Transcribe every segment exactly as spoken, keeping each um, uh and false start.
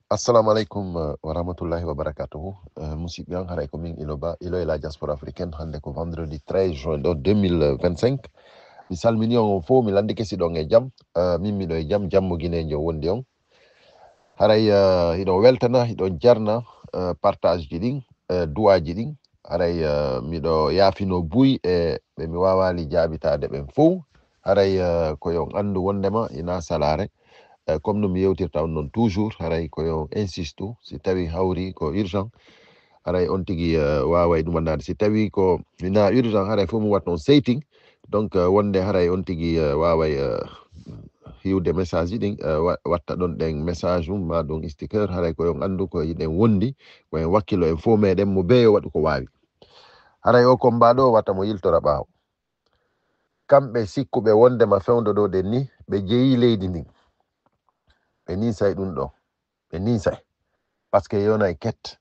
Assalamu alaikum, eh, wa rahmatullahi wa barakatuhu. Eh, musidɓe am, haray ko min Ilo Ba, Ilo e la diaspora africaine. Hannde ko vendredi treize juin ɗo deux mille vingt-cinq. Mi salmini on fof, mi lanndike si ɗon e jam. Eh, min miɗo e jam, jammo Guinée njo wondi on. Haray, eh, hiɗon weltana, hiɗon jarna, eh, partage ji ɗin, eh, duwaaji ɗin. Haray, eh, miɗo yaafino buy e ɓe mi waawaali jaabitaade ɓen fof. Haray, eh, ko yo on anndu wonndema ina salaare. Eh, comme no mi yewtirta on noon toujours, haray ko yo on insistu, si tawi hawri ko urgent, haray on tigi, eh, waaway ɗumandaade. Si tawi ko ina urgent, haray fof mi watta on seytin. Donc, eh, wonde haray on tigi, eh, waaway, eh, hiwde message ji ɗin, eh, wa-, watta ɗon ɗen message mum, ma ɗum sticker, haray ko yo on anndu ko hiɗen wondi, ko en wakkilo en fof meɗen mo beeyo waɗu ko waawi. Haray o combat ɗo wata mo yiltora ɓaawo. Kamɓe sikkuɓe wondema fewndo ɗo ɗen ni, ɓe jeyi leydi ndin. Ɓe ninsay ɗum ɗo. Ɓe ninsay. Parce que yonay ket.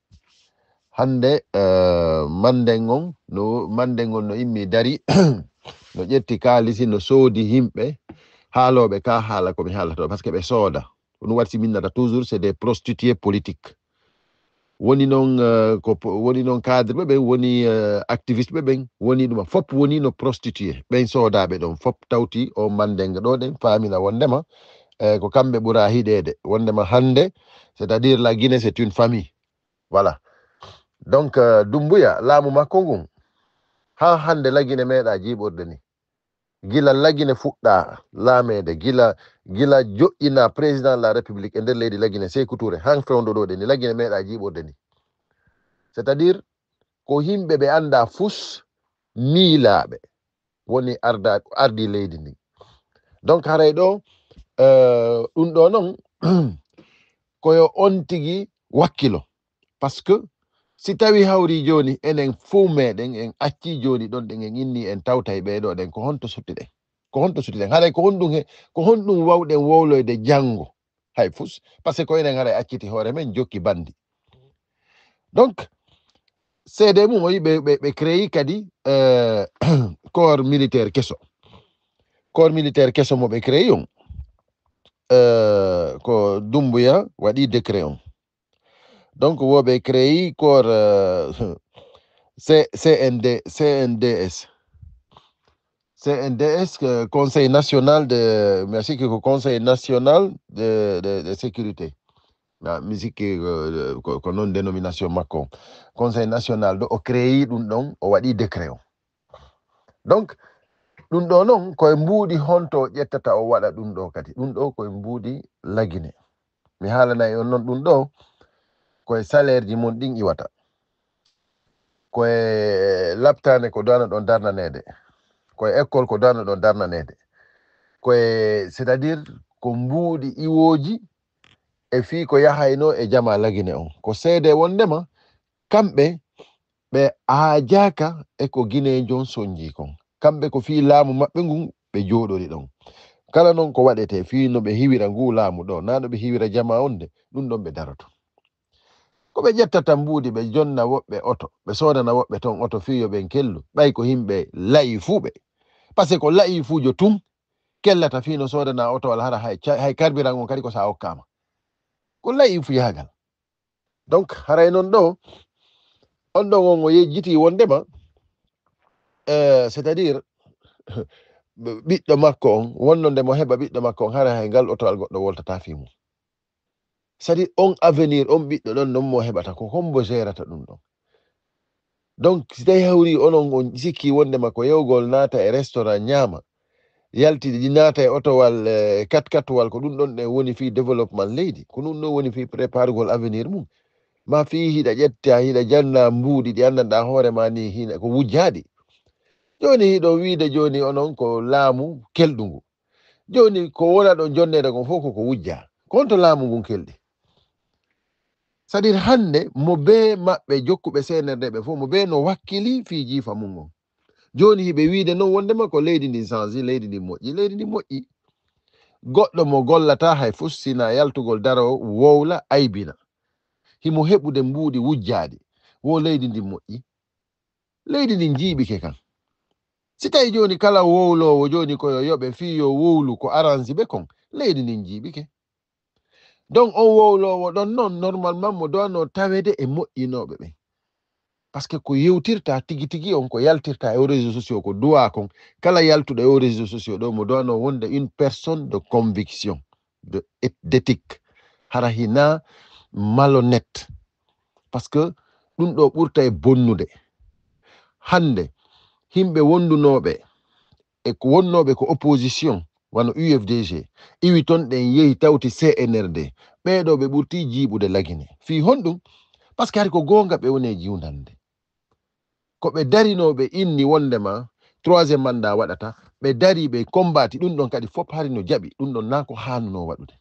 Hannde, eh, Manden on, no, Manden on no immi dari, no ƴetti kaalisi, no soodi yimɓe, haalooɓe ka haala ko mi haalata ɗo, parce que ɓe sooda. Ko ɗum waɗi si min nata toujours, c'est des prostituées politiques. Woni noon, eh, ko po-, woni noon cadre ɓe ɓen, woni, eh, activiste ɓe ɓen, woni ɗuma fof woni no prostitué. Ɓen soodaaɓe ɗon fof tawti o Manden ɗo ɗen faamina wondema, eh, ko kamɓe ɓura hiɗeede. Wondema hannde, c'est-à-dire la Guinée, c'est une famille. Voilà. Donc, eh, Dumbuya, laamu makko ngun, haa hannde la Guinée meeɗa jiiɓorde ni. Gila la Guinée fuɗɗa laameede, gila, gila joƴƴina président de la République e nder leydi la Guinée, Sékou Touré, han fewndo ɗo ɗen ni, la Guinée meeɗa jiiɓorde ni. C'est-à-dire, ko yimɓe ɓe annda fus miilaaɓe woni arda, ardi leydi ndi. Donc, haray ɗo, eh, ɗum ɗo noon, ko yo on tigi wakkilo. Parce que si tawi hawri jooni, enen fof meɗen, en acci jooni ɗon ɗen, en inni en tawtay ɓee ɗo ɗen, ko honto suttiɗen? Ko honto suttiɗen? Haray ko honɗum he, ko honɗum wawɗen wowloyde janngo? Hay fus. Parce que ko enen haray acciti hoore men, jokki bandi. Donc, C D mum o yi ɓe, ɓe, ɓe créé kadi, euh, corps militaire keso. Corps militaire keso mo ɓe créé on, euh, ko Dumbuya waɗi décret on. Donc, wo ɓe créé corps, euh, C-, C N D, C N D S. C N D S, euh, Conseil National de, mi sikki ko Conseil National de, de, de Sécurité. Ah, mi sikki, euh, ko, ko noon dénomination makko. Conseil National ɗo o créé ɗum ɗon, o waɗi décret o. Donc, ɗum ɗo noon, koye mbuuɗi honto o ƴettata o waɗa ɗum ɗo kadi. Ɗum ɗo koye mbuuɗi la Guinée. Mi haalanay on noon ɗum ɗo, koye salaire ji mon ɗin iwata. Koye laptaane ko dano ɗon darnaneede. Koye école ko dano ɗon darnaneede. Koye, c'est-à-dire, ko mbuuɗi iwooji e fii ko yahayno e jama la Guinée on. Ko seede wondema, kamɓe ɓe aajaaka e ko Guinée njon sonji kon. Kamɓe ko fii laamu maɓɓe ngun ɓe jooɗori ɗon. Kala non ko waɗetee fii no ɓe hiwira ngu laamu ɗo, naa no ɓe hiwira jama on de, ɗum ɗon ɓe daroto. Ko ɓe ƴettata mbuuɗi, ɓe jonna woɓɓe oto, ɓe soodana woɓɓe ton oto fii yo ɓen kellu. Ɓay ko himɓe la'i fuu ɓe. Parce que ko la'i fuujo tun kellata fii no soodana oto walla hara hay ca-, hay carburant on kadi ko sa okkaama. Ko la'i fuyaagal. Donc, haray non ɗo, on ɗon on o yejjiti wondema, euh, c'est-à-dire, ɓiɗɗo makko on, wonno nde mo heɓa ɓiɗɗo makko on, haray hay ngal otowal goɗɗo woltata fii mum. C'est-à-dire, on avenir, on ɓiɗɗo ɗon, non mo heɓata, ko hombo gérata ɗum ɗon? Donc, si tawi hawri onon on sikki wondema ko yewgol naata e restaurant ñaama, yaltidi ɗi naata e otowal, eh, quatre-quatre wal, ko ɗum ɗon ɗen woni fii développement leydi, ko ɗum ɗon woni fii préparugol avenir mum. Ma fii hiɗa ƴetta, hiɗa janna mbuuɗi ɗi anndanɗaa hoore ma ni hina ko wujjaaɗi. Jooni hiɗon wiide jooni onon ko laamu kelɗungu. Jooni ko wona ɗon jonneede kon fof koko wujja. Ko honto laamu ngun kelɗi? C'est-à-dire hannde mo bee maɓɓe jokkuɓe C N R D ɓe fof, mo bee no wakkili fii jiifa mum on. Jooni hiɓe wiide non wondema ko leydi ndin sansi, leydi ndin moƴƴi, leydi ndin moƴƴi. Goɗɗo mo gollata hay fus sina yaltugol daro wowla aybina. Himo heɓude mbuuɗi wujjaaɗi. Wo leydi ndin moƴƴi. Leydi ndin jiiɓike kan. Si tawi jooni kala wowloowo jooni ko yo yoɓe fii yo wowlu ko aransi ɓe kon, leydi ndin jiiɓike. Donc on wowlowo ɗon noon normalement mo dowanoo tawede e moƴƴinooɓe ɓen. Parce que ko yewtirta tigi tigi on, ko yaltirta e o réseau sociaux ko duwa kon. Kala yaltuɗo e o réseau sociaux ɗo mo dowanoo wonde une personne de conviction, de d'éthique. Hara hina malhonnête. Parce que ɗum ɗo ɓurta e bonnude. Hande himɓe wondunooɓe e ko wonnooɓe ko opposition wano U F D G iwi ton, ɗen yehi tawti C N R D. Ɓeeɗo ɓe ɓurti jiiɓude Lagine. Fii honɗum? Parce que hari ko goonga ɓe woni e jiwdande. Ko ɓe darinoo ɓe inni wondema troisième mandat waɗata, ɓe dari ɓe combattit ɗum ɗon kadi fof hari no jaɓi, ɗum ɗon na ko haanunoo waɗude.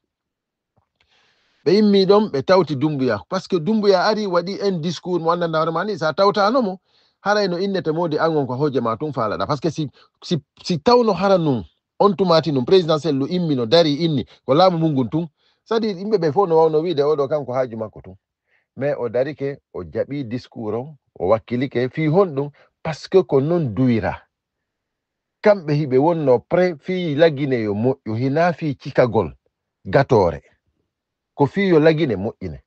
Ɓe immi ɗon ɓe tawti Dumbuya, parce que Dumbuya ari waɗi un discours mo anndanɗaa hoore ma ni, sa tawtaano mo haray no innete moodi an on ko hooje ma tun faalaɗa. Parce que si si si tawno hara nun on tumaati nun présidentiel lu immi no dari inni ko laamu mun ngun tun, c'est-à-dire yimɓe ɓe fof no wawno wiide oɗo kanko haaju makko tun. Mais o darike, o jaɓi discours on, o wakkilike fii honɗum? Parce que ko non duwira. Kamɓe hiɓe wonno prêt fii Lagine yo moƴƴu, hina fii cikagol gatoore. Ko fii yo Lagine moƴƴine.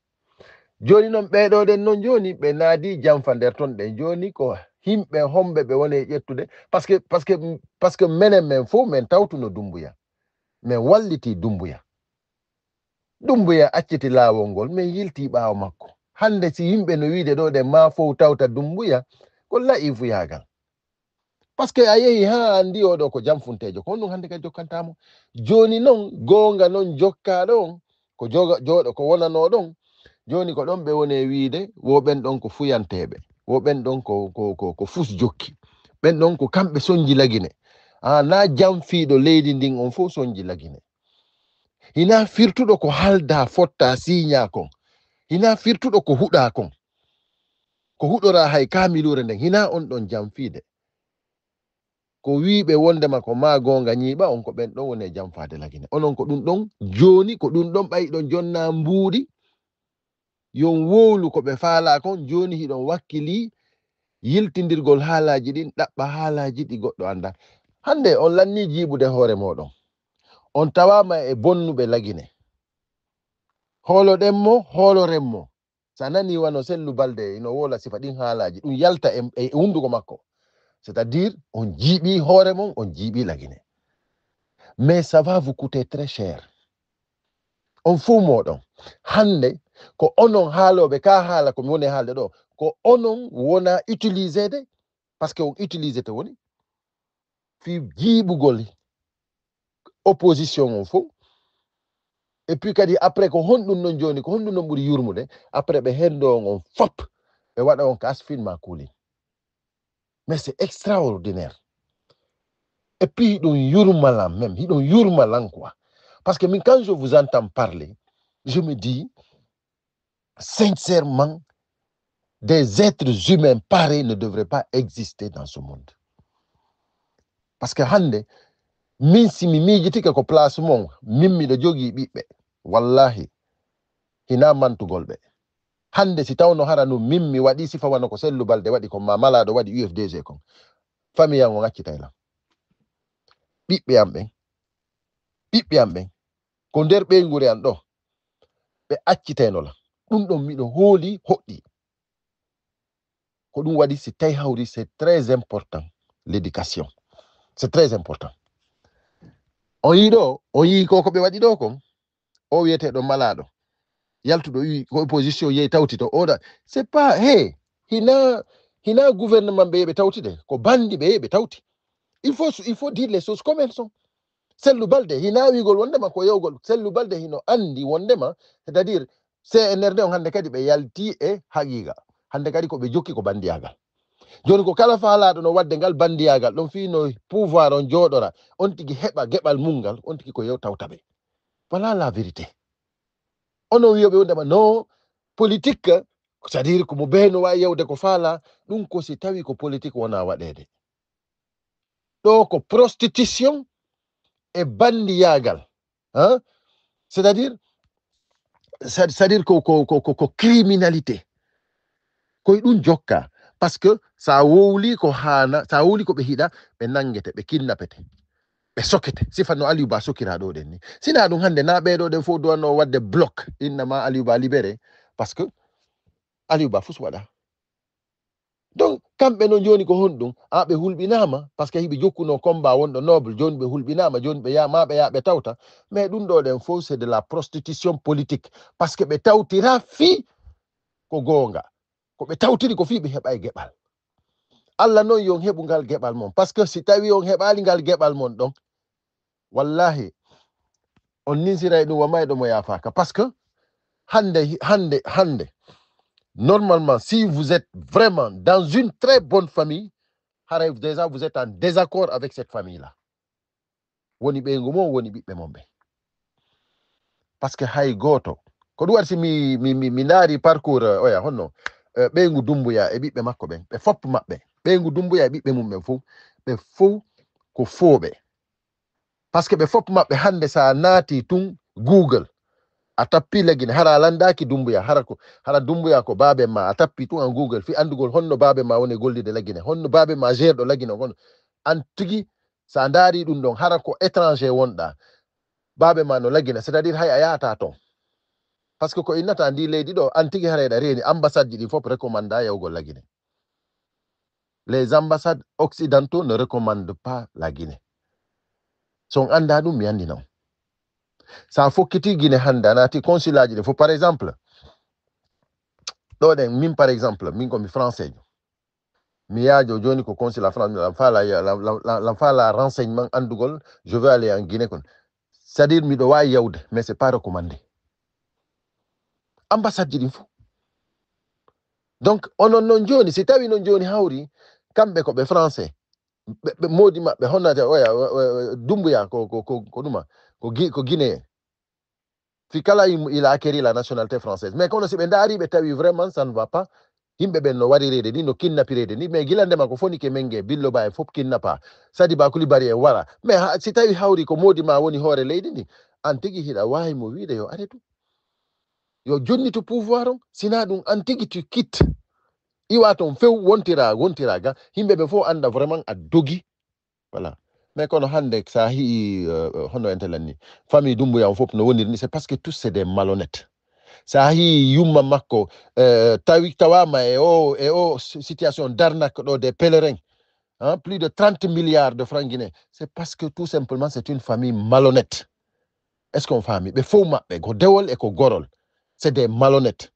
Jooni non ɓeeɗo ɗen non jooni ɓe naadi janfa nder ton ɗen. Jooni ko himɓe homɓe ɓe woni e ƴettude. Parce que, parce que, parce que menen men fof men tawtuno Dumbuya. Men walliti Dumbuya. Dumbuya acciti laawol ngol, men yilti ɓaawo makko. Hande si yimɓe no wiide ɗo ɗen ma fow tawta Dumbuya, ko la'iifuyaagal. Parce que a yehi haa a anndi oɗo ko janfunteejo, ko honɗum hande kadi jokkanta mo? Jooni non, goonga non jokkaaɗo on, ko joga-, jooɗo, ko wonanoo ɗon. Jooni ko ɗon ɓe woni e wiide, wo ɓen ɗon ko fuyanteeɓe, wo ɓen ɗon ko, ko, ko, ko fus jokki. Ɓen ɗon ko kamɓe sonji Lagine. A, na janfiiɗo leydi ndin on fow sonji Lagine. Hina firtuɗo ko halda fotta siiña kon. Hina firtuɗo ko huɗa kon. Ko huɗora hay kaamiluure nden. Hina on ɗon janfiide. Ko wiiɓe wondema ko ma goonga ñiiɓa on, ko ɓen ɗon woni e janfaade Lagine. Onon ko ɗum ɗon jooni, ko ɗum ɗon ɓay ɗon jonna mbuuɗi. Yon wowlu ko ɓe faalaa kon, jooni hiɗon wakkilii yiltindirgol haalaaji ɗin, ɗaɓɓa haalaaji ɗi goɗɗo anndaa. Hande on lannii jiiɓude hoore mooɗon. On tawaama e bonnuɓe Lagine. Hooloɗen mo, hooloren mo. Sa nanii wano Sellu Balde ino wowla sifa ɗin haalaaji, ɗum yalta e, e hunduko makko. C'est-à-dire, on jiiɓii hoore mon, on jiiɓii Lagine. Mais ça va vous coûter très cher. On fow mooɗon. Hande, ko onon haalooɓe, ka haala ko mi woni e haalde ɗo, ko onon wona utilisede, parce que on utilisete woni, fii jiiɓugol opposition on fow. Et puis kadi après ko honɗum non jooni, ko honɗum non ɓuri yurmude, après ɓe hendo on, on fop, ɓe waɗa on ka asfin ma kuulin. Mais c'est extraordinaire. Et puis, hiɗon yurmalan même, hiɗon yurmalan quoi. Parce que min, quand je vous entends parler, je me dis, sincèrement, des êtres humains pareils ne devraient pas exister dans ce monde. Parce que hande, min si mi miijitike ko place mon, min miɗo jogii ɓiɓɓe. Wallahi, hina mantugol ɓe. Hande si tawno hara no min mi waɗi sifa wano ko Sellu Balde waɗi kon, ma malaaɗo waɗi U F D G kon. Famille an on accitay lan. Ɓiɓɓe an ɓen. Ɓiɓɓe an ɓen. Ko nder ɓeynguure an ɗo. Ɓe accitayno lan. Ɗum ɗon miɗo hooli hoɗɗi. Ko ɗum waɗi si tawi hawri, c'est très important. L'éducation. C'est très important. On yii ɗo, on yii ko, ko ɓe waɗi ɗo kon. O wiyeteeɗo malaaɗo. Yaltuɗo wi ko opposition yehi tawti to. Oɗa, c'est pas, hey, hina, hina gouvernement ɓe yeɓe tawti de. Ko bandi ɓe yeɓe tawti. Il faut, il faut dire les choses comme elles sont. Sellu Balde, hina wiigol wondema ko yewgol. Sellu Balde hino andi wondema, c'est-à-dire, C N R D on hande kadi ɓe yalti e haqiqa. Hande kadi ko ɓe jokki ko bandiyagal. Joni ko kala faalaaɗo no wadde ngal bandiyagal, ɗon fii no pouvoir on jooɗora, on tigi heɓa geɓal mum ngal, on tigi ko yew tawta ɓe. Voilà la vérité. Onon wiyoɓe wondema no politique, c'est-à-dire ko mo bee no wawi yewde ko faala, ɗum ko si tawi ko politique wona waɗede. Ɗo ko prostitution e bandiyagal. Hein? C'est-à-dire, c'est-, c'est-à-dire ko, ko, ko, ko, ko criminalité. Koye ɗum jokka. Parce que sa wowli ko haana, sa wowli ko ɓe hiɗa, ɓe nangete, ɓe kidnapete. Ɓe sokete. Sifa no Aliou Ba sokira ɗo ɗen ni. Sina ɗum hannde na ɓeɗo ɗen fof duwano wadde bloc. Innama Aliou Ba libéré. Parce que Aliou Ba fus waɗa. Donc, kamɓe noon jooni ko honɗum? A ɓe hulɓinaama, parce que hiɓe jokkuno combat wonɗo noble, jooni ɓe hulɓinaama, jooni ɓe yaa, ma ɓe yaa ɓe tawta. Mais ɗum ɗo ɗen fof, c'est de la prostitution politique. Parce que ɓe tawtira fii ko goonga. Ko ɓe tawtiri ko fii ɓe heɓa e geɓal. Allah noon yon heɓu ngal geɓal mon. Parce que si tawi on heɓaali ngal geɓal mon ɗon, wallahi, on ninsiray ɗum wa mayɗo mo yaafaaka. Parce que hannde, hannde, hannde, normalement, si vous êtes vraiment dans une très bonne famille, haray déjà vous êtes en désaccord avec cette famille-là. Woni ɓeyngu mon, woni ɓiɓɓe mon ɓe. Parce que hay gooto. Ko ɗum waɗi si mi, mi, mi, mi ndaari parcours, euh, oya, honno, euh, ɓeyngu Dumbuya e ɓiɓɓe makko ɓen, ɓe fof maɓɓe. Ɓeyngu Dumbuya e ɓiɓɓe mum ɓen fof, ɓe fof ko fooɓe. Parce que ɓe fof maɓɓe hannde, so a naati tun Google, a tappi Lagine, hara a lanndaaki Dumbuya, hara ko, hara Dumbuya ko baaben ma, a tappi tun en Google, fii anndugol honno baaben ma woni e gollirde Lagine, honno baaben ma jeerɗo Lagine on, an tigi, so a ndaari ɗum ɗon, hara ko étranger wonɗa, baaben ma no Lagine, c'est-à-dire hay a yaata ton. Parce que ko innata ndi leydi ɗo, an tigi hara eɗa reeni, ambassade ji ɗin fof recommanda yahugol Lagine. Les ambassades occidentaux ne recommandent pas la Guinée. So on annda ɗum, mi anndina on. Sa fokkiti Guinée hannde, a naati consulat ji ɗin fof, par exemple, ɗo ɗen, min, par exemple, min ko mi français jo. Mi yaajo jooni ko consulat France, lam faala, lam, lam, lam, lam faala renseignement anndugol, je veux aller en Guinée kon. C'est-à-dire, miɗo waawi yawde, mais c'est pas recommandé. Ambassade ji ɗin fof. Donc, onon noon jooni, si tawi noon jooni hawri, kamɓe ko ɓe français, ɓe, ɓe moodi maɓɓe, honnata, oya, o, o, o, Dumbuya, ko, ko, ko, ko ɗuma, ko Gi-, ko Guinéen. Fi kala il, il a acquéri la nationalité française. Mais kono si ɓe ndaari, ɓe tawi vraiment, ça ne va pas. Yimɓe ɓen no warireede ni, no kidnapireede ni. Mais gila ndema ko Fonike Menge, Billo Ba en fof kidnapa. Sadiba Coulibaly en wara. Mais ha, si tawi hawri ko moodi ma woni hoore leydi ndi, an tigi hiɗa waawi mo wiide yo aretu. Yo jonnitu pouvoir on, sina ɗum an tigi tu quitte. Iwa ton few wontira, wontira ga. Yimɓe ɓe fof annda vraiment a dogi. Voilà. Mais kono hannde, so a hii, euh, euh, hono enten lanni, famille Dumbuya on fof no woniri ni, c'est parce que tous c'est des malhonnêtes. So a hii yumma makko, euh, tawi, tawama e o, e o si-, situation d'arnaque ɗo des pèlerins, hein, plus de trente milliards de francs guinéens, c'est parce que tout simplement c'est une famille malhonnête. Est-ce qu'on faami? Ɓe fof maɓɓe, ko dewol e ko gorol, c'est des malhonnêtes.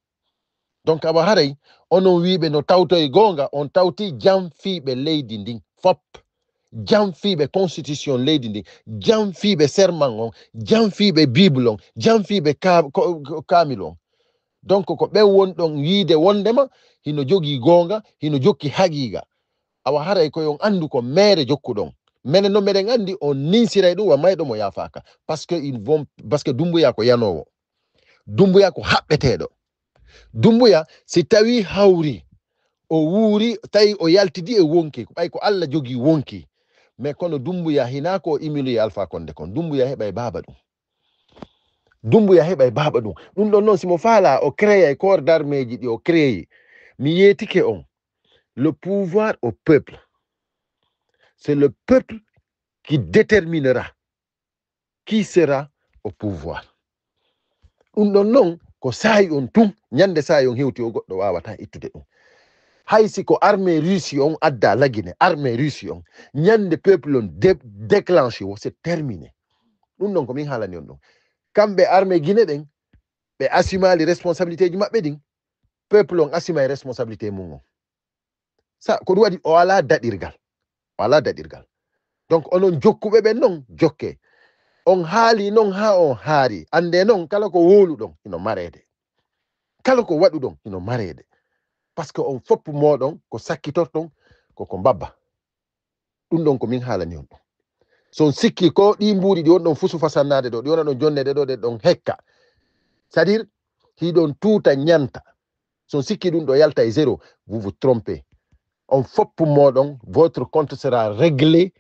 Donc, awa haray, onon wiiɓe no tawtoy goonga, on tawti janfiiɓe leydi ndin fop. Janfiiɓe constitution leydi ndin, janfiiɓe serment on, janfiiɓe Bible on, janfiiɓe ka-, ko, ko, kaamil on. Donc, ko ɓen wonɗon wiide wondema hino jogii goonga, hino jokki haqiiqa. Awa haray ko yon anndu ko meere jokkuɗon. Menen no meɗen anndi on ninsiray ɗum wa mayɗo mo yaafaaka. Parce que ils vont, parce que Dumbuya ko yanoowo. Dumbuya ko haɓɓeteeɗo. Dumbuya, si tawi hawri, o wuuri, tawi o yaltidi e wonki, ɓay ko Allah jogii wonki. Mais kono Dumbuya hinaa ko humilier Alpha Condé kon. Dumbuya heɓay baaba ɗum. Dumbuya heɓay baaba ɗum. Ɗum ɗon noon, si mo faala, o créé corps d'armée ji ɗi o créé. Mi yeetike on. Le pouvoir au peuple. C'est le peuple qui déterminera qui sera au pouvoir. Ɗum ɗon noon, ko saa'i on tun, ñande saa'i on hewti o, goɗɗo waawataa ittude ɗum. Hay si ko armée Russie on adda lagine, armée Russie on, ñande peuple on dé-, déclenché o, c'est terminé. Ɗum ɗon ko min haalani on ɗum. Kamɓe armée Guinée ɗen, ɓe asimaali responsabilité ji maɓɓe ɗin, peuple on asimay responsabilité mum on. Sa, ko ɗum waɗi o alaa daɗirgal. O alaa daɗirgal. Donc, onon jokkuɓe ɓen non, jokke. On haali non haa on haari. Annde non, kala ko wowluɗon, hino mareede. Kala ko waɗuɗon, hino mareede. Parce que on fop mooɗon, ko sakkitorton, ko ko mbabba. Ɗum ɗon ko min haalani on ɗum. So on sikki ko ɗi mbuuɗi ɗi wonɗon fusufa sannaade ɗo, ɗi wona ɗon jonneede ɗo, ɗe ɗon hekka. C'est-à-dire, hiɗon tuuta ñanta. So on sikki ɗum ɗo yalta e zéro, vous vous trompez. On fop mooɗon, votre compte sera réglé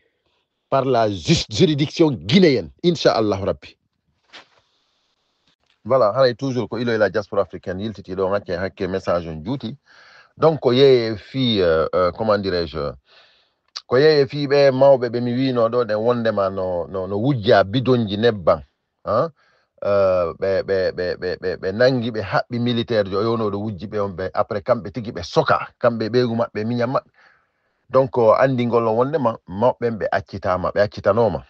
par la jus-, juridiction guinéenne, inchallahu rabbi. Voilà, haray toujours ko Ilo e la diaspora africaine yiltiti ɗo, ŋacce hakke message on juuti. Donc, ko yeeye fii, euh, euh, comment dirais-je, Ko yehi e fii ɓe mawɓe ɓe mi wiinoo ɗo ɗen wondema no, no, no wujja bidonji nebban. Hein? Euh, ɓe, ɓe, ɓe, ɓe, ɓe, ɓe nangi, ɓe haɓɓi militaire jo, o yewno ɗo wujji ɓe on ɓe, après kamɓe tigi ɓe soka, kamɓe ɓeygu maɓɓe, miñan maɓɓe. Donc, o anndi ngol on wondema mawɓe ɓen ɓe accitaama, ɓe accitanooma.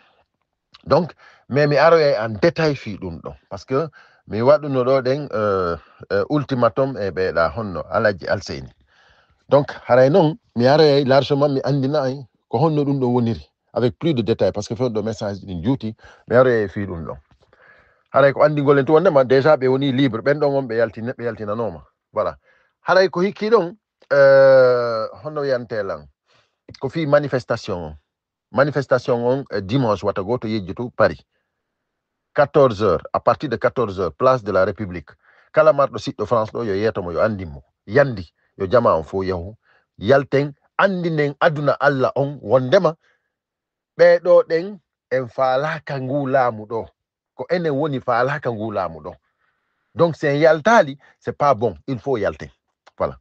Donc, mais mi aroyay en détail fii ɗum ɗon. Parce que mi waɗuno ɗo ɗen, euh, euh, ultimatum e ɓeeɗa honno Alhaji Alseyni. Donc, haray non, mi aroyay largement, mi anndinay ko honno ɗum ɗon woniri, avec plus de détail, parce que fewndo message ɗin juuti, mi aroyay fii ɗum ɗon. Haray ko anndingol en tu wondema, déjà ɓe woni libre, ɓen ɗon on ɓe yaltin-, ɓe yaltinanooma. Voilà. Haray ko hikki ɗon, euh, honno wiyante lan? Ko fii manifestation on. Manifestation on, eh, dimanche wata gooto yejjitu Paris. Quatorze heures, à partir de quatorze heures, place de la République. Kala marɗo siɗɗo France ɗo, yo yeeto mo, yo anndin mo. Yandi, yo jamaa on fow yahu. Yalten, anndinen aduna Alla on wondema, ɓee ɗo ɗen, en faalaaka nguu laamu ɗo. Ko enen woni faalaaka nguu laamu ɗo. Donc, si en yaltaali, c'est pas bon. Il faut yalten. Voilà.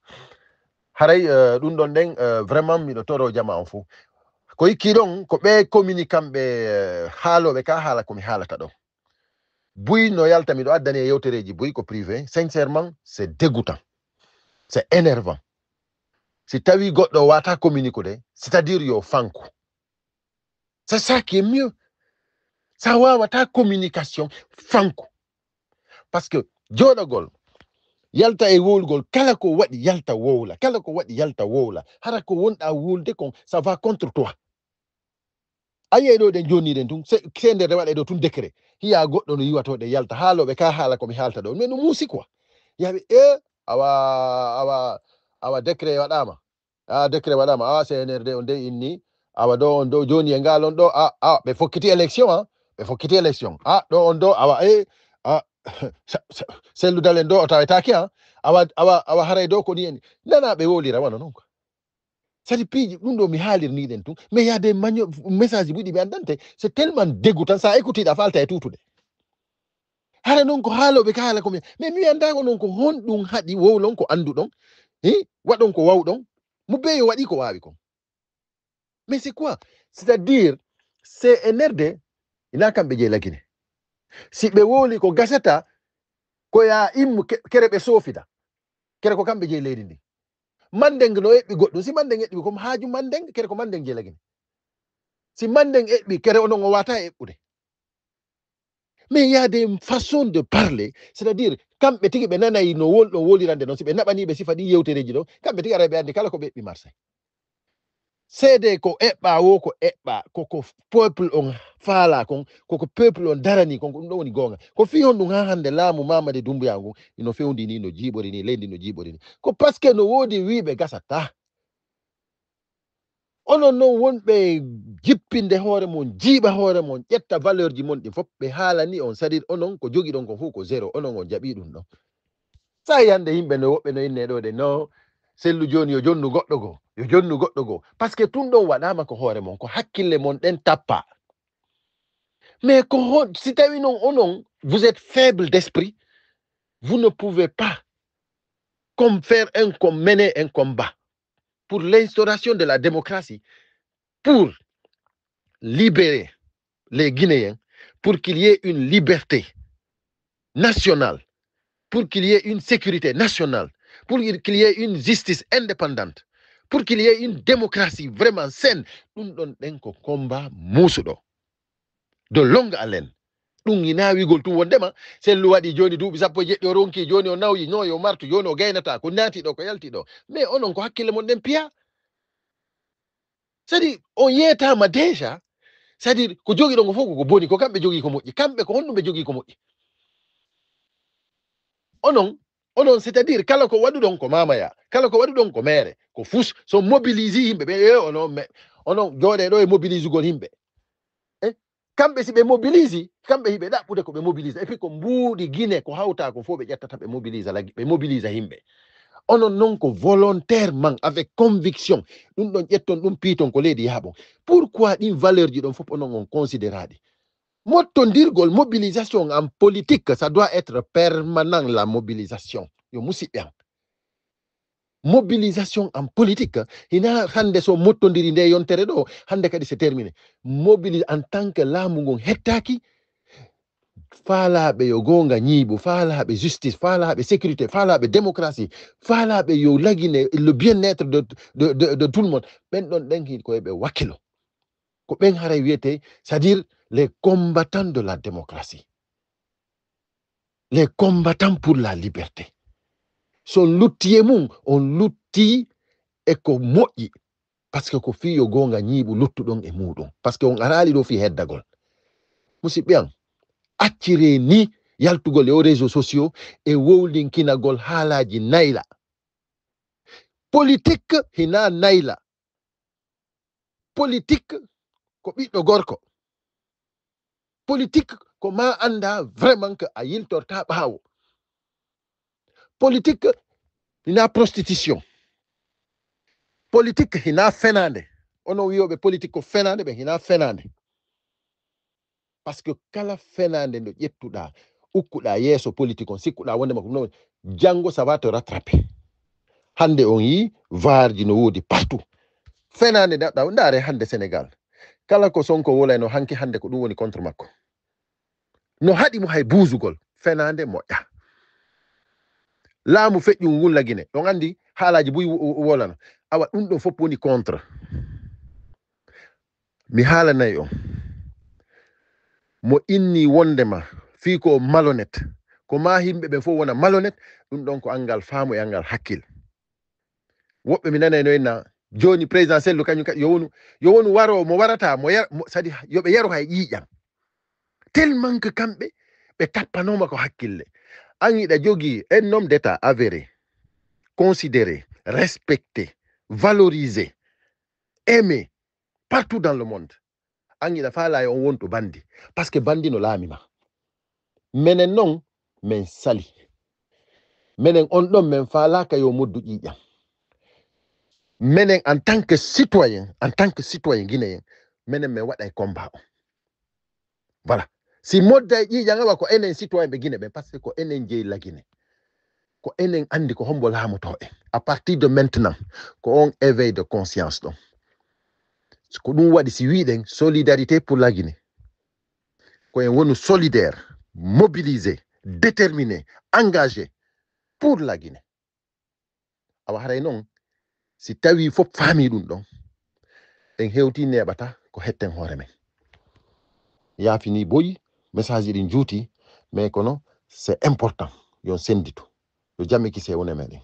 Haray, euh, ɗum ɗon ɗen, euh, vraiment, miɗo toro jamaa on fow. Ko hikki ɗon, ko ɓe communiquant ɓe, euh, haalooɓe ka haala ko mi haalata ɗo. Buy no yalta, miɗo addani e yewtereeji buy ko privé. Sincèrement, c'est dégoûtant. C'est énervant. Si tawi goɗɗo wata communiquer de, c'est-à-dire yo fanku. C'est ça qui est mieux. Sa wawata communication, fanku. Parce que jooɗagol, yalta e wowlugol, kala ko waɗi yalta wowla, kala ko waɗi yalta wowla. Hara ko wonɗa wowlude kon, ça va contre toi. A yiyay ɗo ɗen jonni ɗen tun, se, se nder waɗa ɗo tun décret. Hiya goɗɗo no yiwato ɗe yalta, haalooɓe ka haala ko mi haalta ɗo. Mais no muusi quoi. Yaɓe, e, awa, awa, awa décret waɗama. A, décret waɗama. A, C N R D on dey inni. Awa ɗo on ɗo joni e ngal on ɗo. A, a, ɓe fokkiti élection, a. Ɓe fokkiti élection. A, ɗo on ɗo, awa, e, a, sa-, sa-, selludalen ɗo o tawetaki, a. Awa, awa, awa haray ɗo ko ni en. Nana ɓe wolira wano non quoi. Sadi piiji ɗum ɗo mi haalirni ɗen tun. Mais y a des magno-, message buɗi ɓe andante. C'est tellement dégoûtant. Sa écoutiɗa falta e tutude. Hara non ko haalooɓe ka haala ko mi, mais mi anda ko non ko honɗum haɗi wowlon ko anduɗon. Hi? Waɗon ko wawɗon. Mo beyo waɗi ko wawi kon. Mais c'est quoi? C'est-à-dire, C N R D, ina kamɓe je lagine. Si ɓe wowli ko gasata, ko ya immu ke-, kere ɓe sofida. Kere ko kamɓe je leydi ndi. Mandeng no eɓɓi goɗɗum. Si Mandeng eɓɓi, ko haaju Mandeng, kere ko Mandeng je lagine. Si Mandeng eɓɓi, kere onon o wata eɓɓude. Mais il y a des façons de parler, c'est-à-dire, kamɓe tigi ɓe nanay no wol-, ɗo wolirande non, si ɓe naɓani ɓe sifa ɗi yewtereji ɗo, kamɓe tigi aray ɓe andi kala ko ɓe eɓɓi Marseille. Seede ko eɓɓa wo ko eɓɓa, ko, ko peuple on faala kon, ko, ko peuple on darani kon, ko ɗum ɗo woni goonga. Ko fii honɗum ha hande laamu Mamadi Doumbouya ngun, ino fewndi ni, no jiiɓori ni, leydi no jiiɓori ni. Ko parce que no woodi wiiɓe gasata. Onon non wonɓe jippinde hoore mon, jiiɓa hoore mon, ƴetta valeur ji mon ɗin fof, ɓe haalani on, c'est-à-dire onon ko jogiɗon kon fof ko zéro, onon on jaɓi ɗum ɗon. Sa yande yimɓe no woɓɓe no inne ɗo de, no, Sellu joni yo jonnu goɗɗo goo, yo jonnu goɗɗo goo. Parce que tun ɗon waɗama ko hoore mon, ko hakkille mon ɗen tappa. Mais ko hon-, si tawi non onon, vous êtes faible d'esprit, vous ne pouvez pas comme faire un com-, mener un combat pour l'instauration de la démocratie, pour libérer les Guinéens, pour qu'il y ait une liberté nationale, pour qu'il y ait une sécurité nationale, pour qu'il y ait une justice indépendante, pour qu'il y ait une démocratie vraiment saine. Ɗum ɗon ɗen ko combat muusuɗo, de longue haleine. Ɗum ina wigol tun wondema Sellu waɗi joni duuɓi sappo e jeɗɗi, o ronki joni, o nawyi, no yo martu joni, o gaynata, ko naati ɗo, ko yalti ɗo. Mais onon ko hakkille mon ɗen piya. C'est-à-dire, on yeetama déjà. C'est-à-dire, ko jogiɗon ko fof ko boni, ko kamɓe jogii ko moƴƴi. Kamɓe ko honɗum ɓe jogii ko moƴƴi? Onon, onon, c'est-à-dire, kala ko waɗuɗon ko mamaya, kala ko waɗuɗon ko mere, ko fus, so mobilise yimɓe ɓe, e onon, me, onon jooɗe ɗo e mobilisugol yimɓe. Eh? Kamɓe si ɓe mobilise, kamɓe hiɓe ɗaɓɓude ko ɓe mobilise. Et puis ko mbuuɗi Guinée, ko hawta ko fof ɓe ƴettata ɓe mobilise lagi, ɓe mobilise yimɓe. Onon non ko volontairement, avec conviction. Ɗum ɗon ƴetton, ɗum piiton ko leydi yahaɓon. Pourquoi ɗin valeur ji ɗon fof onon on considéraɗi? Mottondirgol, mobilisation en politique, ça doit être permanent, la mobilisation. Yo musidɓe am. Mobilisation en politique, hina hannde so mottondiri nde yontere ɗo, hannde kadi c'est terminé. Mobili en tant que laamu ngun hettaaki, faalaaɓe yo goonga ñiiɓu, faalaaɓe justice, faalaaɓe sécurité, faalaaɓe démocratie, faalaaɓe yo lagine le bien-être de, de, de, de tout le monde. Ɓen ɗon ɗen hin ko ɓe wakkilo. Ko ɓen haray wiyete, c'est-à-dire les combattants de la démocratie. Les combattants pour la liberté. So on lutti e mum, on lutti e ko moƴƴi. Parce que ko fii yo goonga ñiiɓu luttuɗon e muuɗum. Parce que on araali ɗo fii heddagol. Musidɓe an, acciree ni yaltugol e o réseaux sociaux e wowlinkinagol haalaaji nayla. Politique hina nayla. Politique ko ɓiɗɗo gorko. Politique ko ma annda vraiment que a yiltorta ɓaawo. Politique hina prostitution. Politique hina fenaande. Onon wiyoɓe politique ko fenaande, ɓe hina fenaande. Parce que kala fenaande nde ƴettuɗa, ukkuɗa yeeso politique on, sikkuɗa wondema ko ɗum ɗon, janngo ça va te rattraper. Hannde on yii vaarji no woodi partout. Fenaande nde aɗa ndaare hannde Sénégal. Kala ko Sonko wolayno hanki, hannde ko ɗum woni contre makko. No haɗi mo hay buusugol, fenaande moƴƴa. Laamu feƴƴu ngun lagine. On anndi haalaaji buy wo-, wo-, wolano. Awa ɗum ɗon fof woni contre. Mi haalanay on. Mo inni wondema fii ko malhonnête, ko ma yimɓe ɓen fof wona malhonnête, ɗum ɗon ko anngal faamu e anngal hakkil. Woɓɓe mi nanay no inna, jooni président Sellu kañum kadi yo wonu, yo wonu waro, mo warata, mo yar-, mo, c'est-à-dire yo ɓe yaru hay ƴiiƴam. Tellement que kamɓe, ɓe tappanooma ko hakkille. An hiɗa jogii un homme d'État avéré, considéré, respecté, valorisé, aimé partout dans le monde. An hiɗa faalaa yo on wontu bandi. Parce que bandi no laami ma. Menen non, men sali. Menen on ɗon, men faalaaka yo moddu ƴiiƴam. Menen en tant que citoyen, en tant que citoyen guinéen, menen men waɗay combat on. Voilà. Si modday ƴiiƴam awa ko enen citoyen ɓe Guinée ɓen, parce que ko enen jeyi la Guinée. Ko enen anndi ko hombo laamoto en. À partir de maintenant, ko on éveil de conscience ɗon. Ko ɗum waɗi si wiɗen solidarité pour la Guinée. Ko en wonu solidaire, mobilisé, déterminé, engagé pour la Guinée. Awa haray non, si tawi fof faami ɗum ɗon, en hewti neeɓata ko hetten hoore men. Yaafini boyi, message ɗin juuti, mais kono c'est important, yon senditu. Yo jam e kise wone meɗen.